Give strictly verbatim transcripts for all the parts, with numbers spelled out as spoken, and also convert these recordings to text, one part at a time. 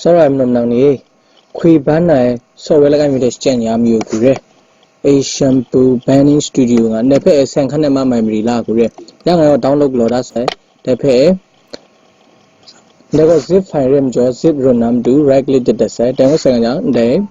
Tsawra ai malam nang ni, hkwi ban ai software langai mi hte shachyen ya mayu hku re. Asian Boo Banning Studio nga, ndai hpe e seng hkan e ma mai mari la hku re. Ya nga gaw download galaw da sai. Dai hpe e, ndai gaw zip file re majaw, zip run na matu right click dip dat sai. Dai ngut sai nga jang, ndai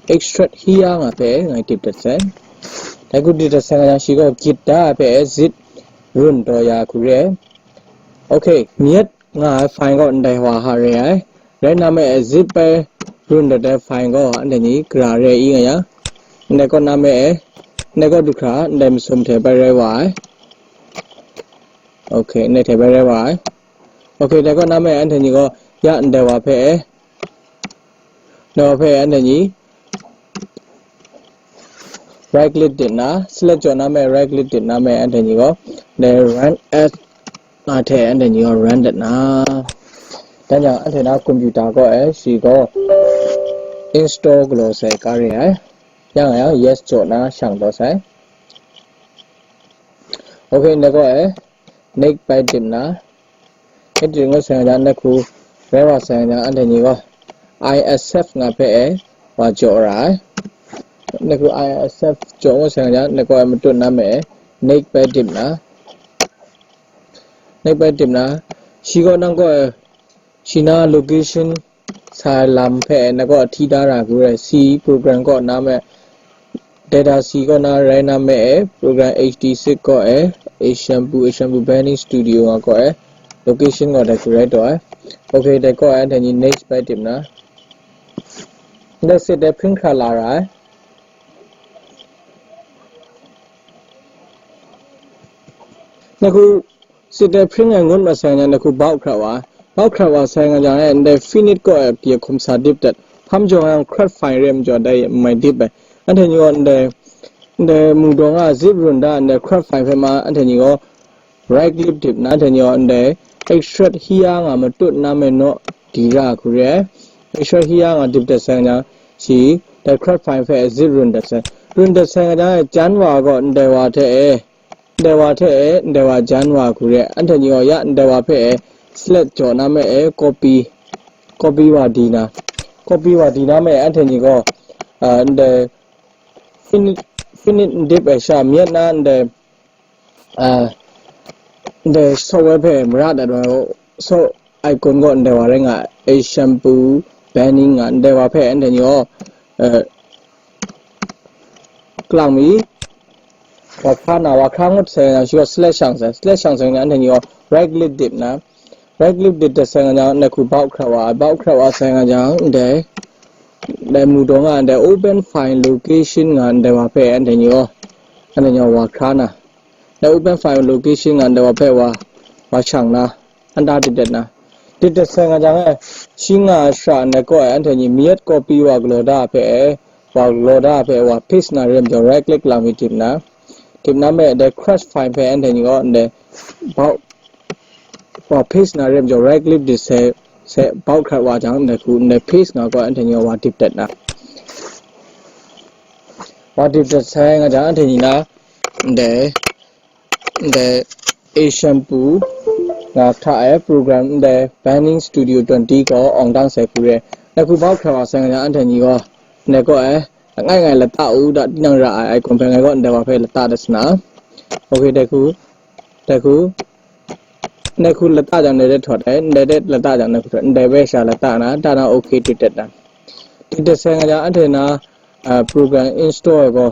extract here nga hpe e ngai dip dat sai. Dai hku dip dat sai nga jang, shi gaw git da ai hpe e zip run taw ya hku re. Ok, myit nga ai file gaw ndai wa hta re ai. Rai nna me e zip bai run dat ai file gaw anhte ni gara re i nga yang, ndai kaw na me e, ndai kaw du hkra ndai masum hte bai rai wa ai. Ok, ndai hte bai rai wa ai. Ok, dai kaw na me e anhte ni gaw ya ndai wa hpe e, ndai wa hpe e anhte ni right click dip na, select jaw na me right click dip na me anhte ni gaw, dai run as na hte anhte ni gaw run dat na. Dan jang anhte na computer kaw e shi gaw install galaw sai ka re ai. Ya nga yang yes jaw na shang taw sai. Ok, ndai kaw e next bai dip na, next dip ngut sai nga jang, ndai hku rai wa sai nga jang, anhte ni gaw I accept nga hpe e wa jaw ra ai. Ndai hku I accept jaw ngut sai nga jang, ndai kaw e matut na me e next bai dip na, next bai dip na, shi gaw nang kaw e shi na location sa lam hpe na kaw hti da ra hku rai, C program kaw na me, data C kaw na rai na me e, program H D six kaw e, Asian Boo, Asian Boo Banning Studio nga kaw e, location kaw dai hku rai taw ai. Ok, dai kaw e anhte ni next bai dip na, dai sit dai print hkra la ra ai. Ndai hku sit dai print ai ngut mat sai nga jang, ndai hku bau hkrat wa ai. Bau hkrat wa sai nga jang e, ndai finish kaw e pyi hkum sa dip dat. Hpa majaw nga yang craft file re majaw dai mai dip ai. Anhte ni gaw ndai, ndai mungdaw nga zip run da ndai craft file hpe ma anhte ni gaw right click dip na, anhte ni gaw ndai extract here nga matut na me naw di ra hku re ai. Extract here nga dip dat sai nga jang, shi dai craft file hpe zip run dat sai. Run dat sai nga jang e, jan wa gaw ndai wa hte e, ndai wa hte e, ndai wa jan wa hku re, anhte ni gaw ya ndai wa hpe e select jaw na me e copy, copy wa di na, copy wa di na me e anhte ni gaw, ah, ndai finish, finish n dip ai sha myit na ndai, ah, ndai software hpe mara dat wa, so icon gaw ndai wa rai nga, Asian Boo Banning nga, ndai wa hpe anhte ni gaw, eh, kalang mi, wa hkra na, wa hkra ngut sai nga jang, shi gaw select shang sai, select shang sai nga jang, anhte ni gaw right click dip na, right click dip dat sai nga jang, ndai hku bau hkrat wa ai, bau hkrat wa sai nga jang, ndai, ndai mungdaw nga, ndai open file location nga, ndai wa hpe anhte ni gaw, anhte ni gaw wa hkra na, ndai open file location nga, ndai wa hpe wa, wa shang na, anda dip dat na. Dip dat sai nga jang e, shi nga ai shara ndai kaw e anhte ni myit copy wa galaw da ai hpe e, wa galaw da ai hpe wa paste na re majaw right click lang mi dip na. Dip na me dai craft file hpe anhte ni gaw ndai bau, wa paste na re majaw right click dip sai, sai bau hkrat wa jang ndai hku ndai paste nga gaw anhte ni gaw wa dip dat na. Wa dip dat sai nga jang anhte ni na ndai, ndai Asian Boo nga hta e program ndai Banning Studio twenty gaw awng dang sai hku re. Ndai hku bau hkra wa sai nga jang anhte ni gaw ndai kaw e langai ngai lata u da, tinang ra ai icon hpe ngai gaw ndai wa hpe lata dat sa na. Ok, dai hku, dai hku, ndai hku lata jang ndai de htawt ai, ndai de lata jang ndai hku htawt, ndai bai sha lata na, ta na ok dip dat na. Dip dat sai nga jang anhte na, ah, program install ai gaw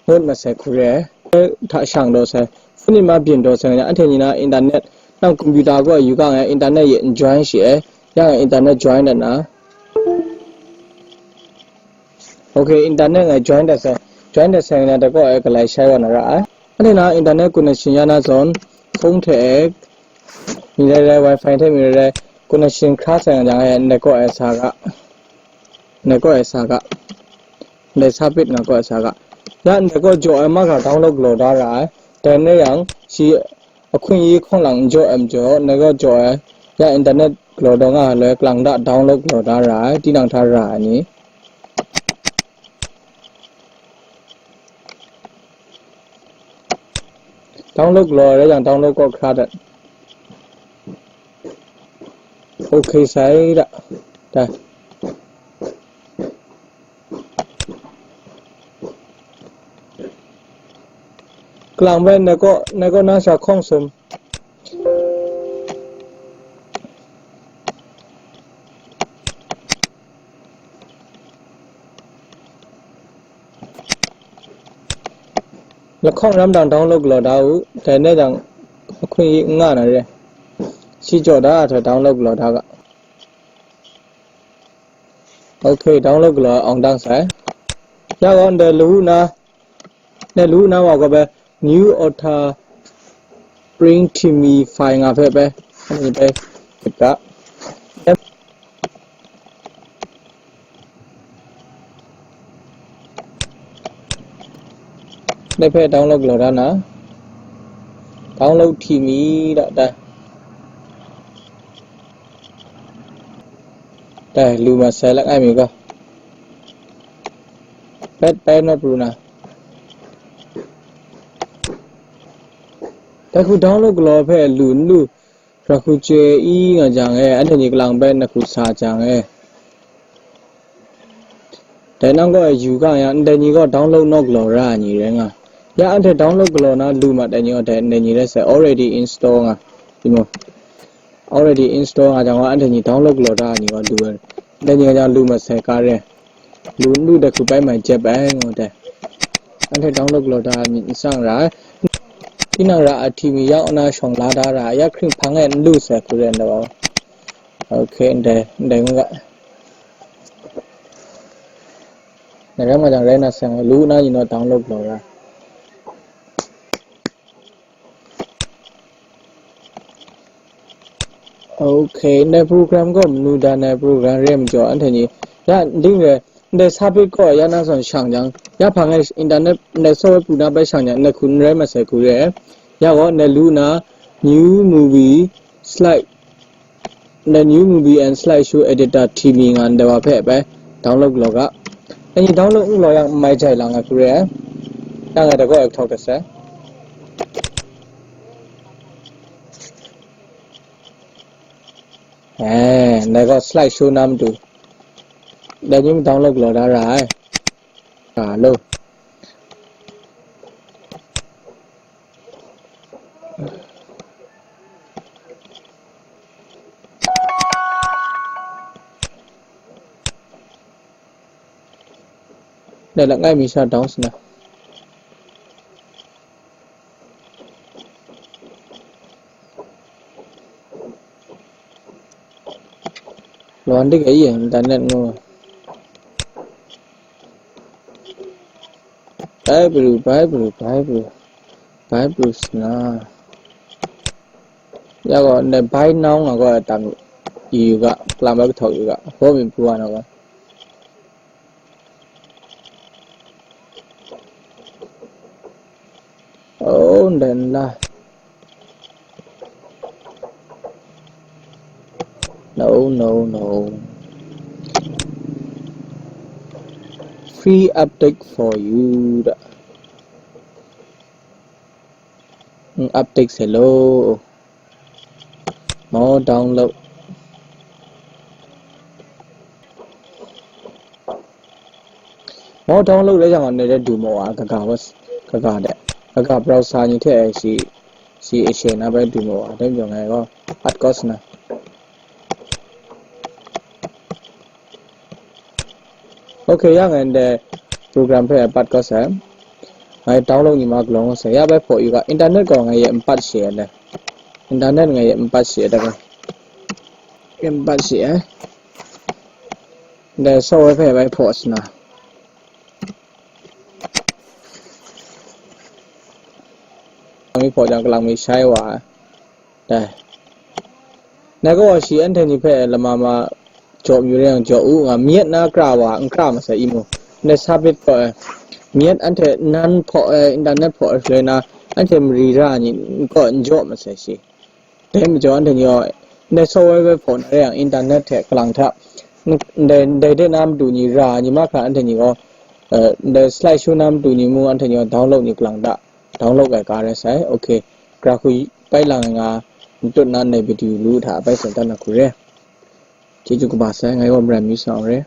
ngut mat sai hku re ai. Hta shang daw sai, finish ma byin daw sai nga jang anhte ni na internet, nang computer gaw yu ga nga internet ye n join shi ai, ya nga internet join dat na. Ok, internet ngai join dat sai, join dat sai nga jang dai kaw e galai shai wa na ra ai. Anhte na internet connection ya na zawn, phone hte e, mi rai rai, wifi hte mi rai rai, connection hkra sai nga jang e, ndai kaw e sa ga, ndai kaw e sa ga, ndai sa pit nga kaw e sa ga. Ya ndai kaw jaw ai mahkra download galaw da ra ai. Dai rai yang, shi ahkun yi hkawng lang n jaw ai majaw, ndai kaw jaw ai, ya internet galaw daw nga ai loi, kalang da download galaw da ra ai, tinang hta ra ai ni. Download galaw ai rai yang, download kaw hkra dat. Ok sai da. Dai. Kalang bai nai kaw, nai kaw na sha hkawng sum. Lahkawng ram dang download galaw da u, dai ne dang hkun yi n nga na re. Shi jaw da hta download galaw da ga. Ok, download galaw awng dang sai. Ya gaw ndai lu na, ndai lu na wa gaw bai new author bring to me file nga hpe bai, ani bai, tit ga. Dai hpe download galaw da na, download to me da, dai. Dai, lu ma sai lak ai mi gaw. Pet pai na pru na. Dai hku download galaw hpe lu n lu, ra hku chye i nga jang e, anhte ni kalang bai na hku sa jang e. Dai nang gaw yu ga yang, ndai ni gaw download naw galaw ra ai ni rai nga. Ya anhte download galaw na lu mat ai ni gaw, dai ndai ni rai sai, already install nga. Imo, already install nga jang gaw, anhte ni download galaw ra ai ni gaw lu ai. Ndai ni gaw jang lu mat sai ka re. Lu n lu dai hku bai mai jep ai ngu dai. Anhte download galaw da ai myit n tsang ra ai. Tinang ra a hti mi ya na shawng la da ra ai, ya hkring hpang e n lu sai hku re ndai wa. Ok, ndai, ndai ngu ga. Ndai rai nga jang rai na sai ngu, lu na ni naw download galaw ra. Ok, ndai program gaw manu dan ai program re ai majaw, anhte ni, ya, nding re, ndai sa pit gaw ya na zawn shang jang, ya hpang e internet, ndai software pru na bai shang jang, ndai hku n rai masai hku re ai. Ya gaw, ndai lu na, new movie, slide, ndai new movie and slideshow editor T V nga ndai wa hpe bai download galaw ga. Ndai ni download n galaw yang, n mai jai lang ai hku re ai. Ya ngai dai gaw ai kahtawk dat sai. Eh, ndai gaw slide show na matu. Dai ni mung download galaw da ra ai. Ka lo. Dai langai mi sha down sna. Lawan dik ai yen, internet ngu. Bai pru, bai pru, bai pru, bai pru sna. Ya gaw, ndai bai nau nga gaw tam yu ga, kalam bai kahtawk yu ga, hpaw mi pru wa na gaw. Oh, ndai n la. No, no, no. Free update for you da. N update sai lo. Mo download. Mo download rai jang gaw, ndai de du maw wa, kaga wa, kaga de. Kaga browser ni hte si, si e share na bai du maw wa, dai majaw ngai gaw, hot course na. Ok, ya ngai ndai program hpe pat kau sai. Ngai download ni ma galawng sai. Ya bai hpaw yu ga, internet gaw ngai ye n pat she ai. Internet ngai ye n pat she ai da ga. Ye n pat she ai. Ndai software hpe bai hpaw sna. Ngai hpaw jang kalang mi shai wa ai. Dai. Ngai gaw shi anhte ni hpe lama ma jaw mayu re yang jaw u nga, myit na kra wa, n kra masai i mu. Ndai sa bit gaw, myit anhte nan hpaw ai, internet hpaw ai shaloi na, anhte mari ra ai ni gaw n jaw masai shi. Dai majaw anhte ni gaw, ndai software hpe hpaw na re yang, internet hte kalang hta, ndai, ndai de na matu ni ra ai ni mahkra anhte ni gaw, eh, ndai slide show na matu ni mung anhte ni gaw download ni kalang hta, download ai ka rai sai. Ok, gara hku pai lang ai nga, n tut na ndai video lu hta bai tsun dan na hku re. Chyeju kaba sai, ngai gaw maram mi sa u re.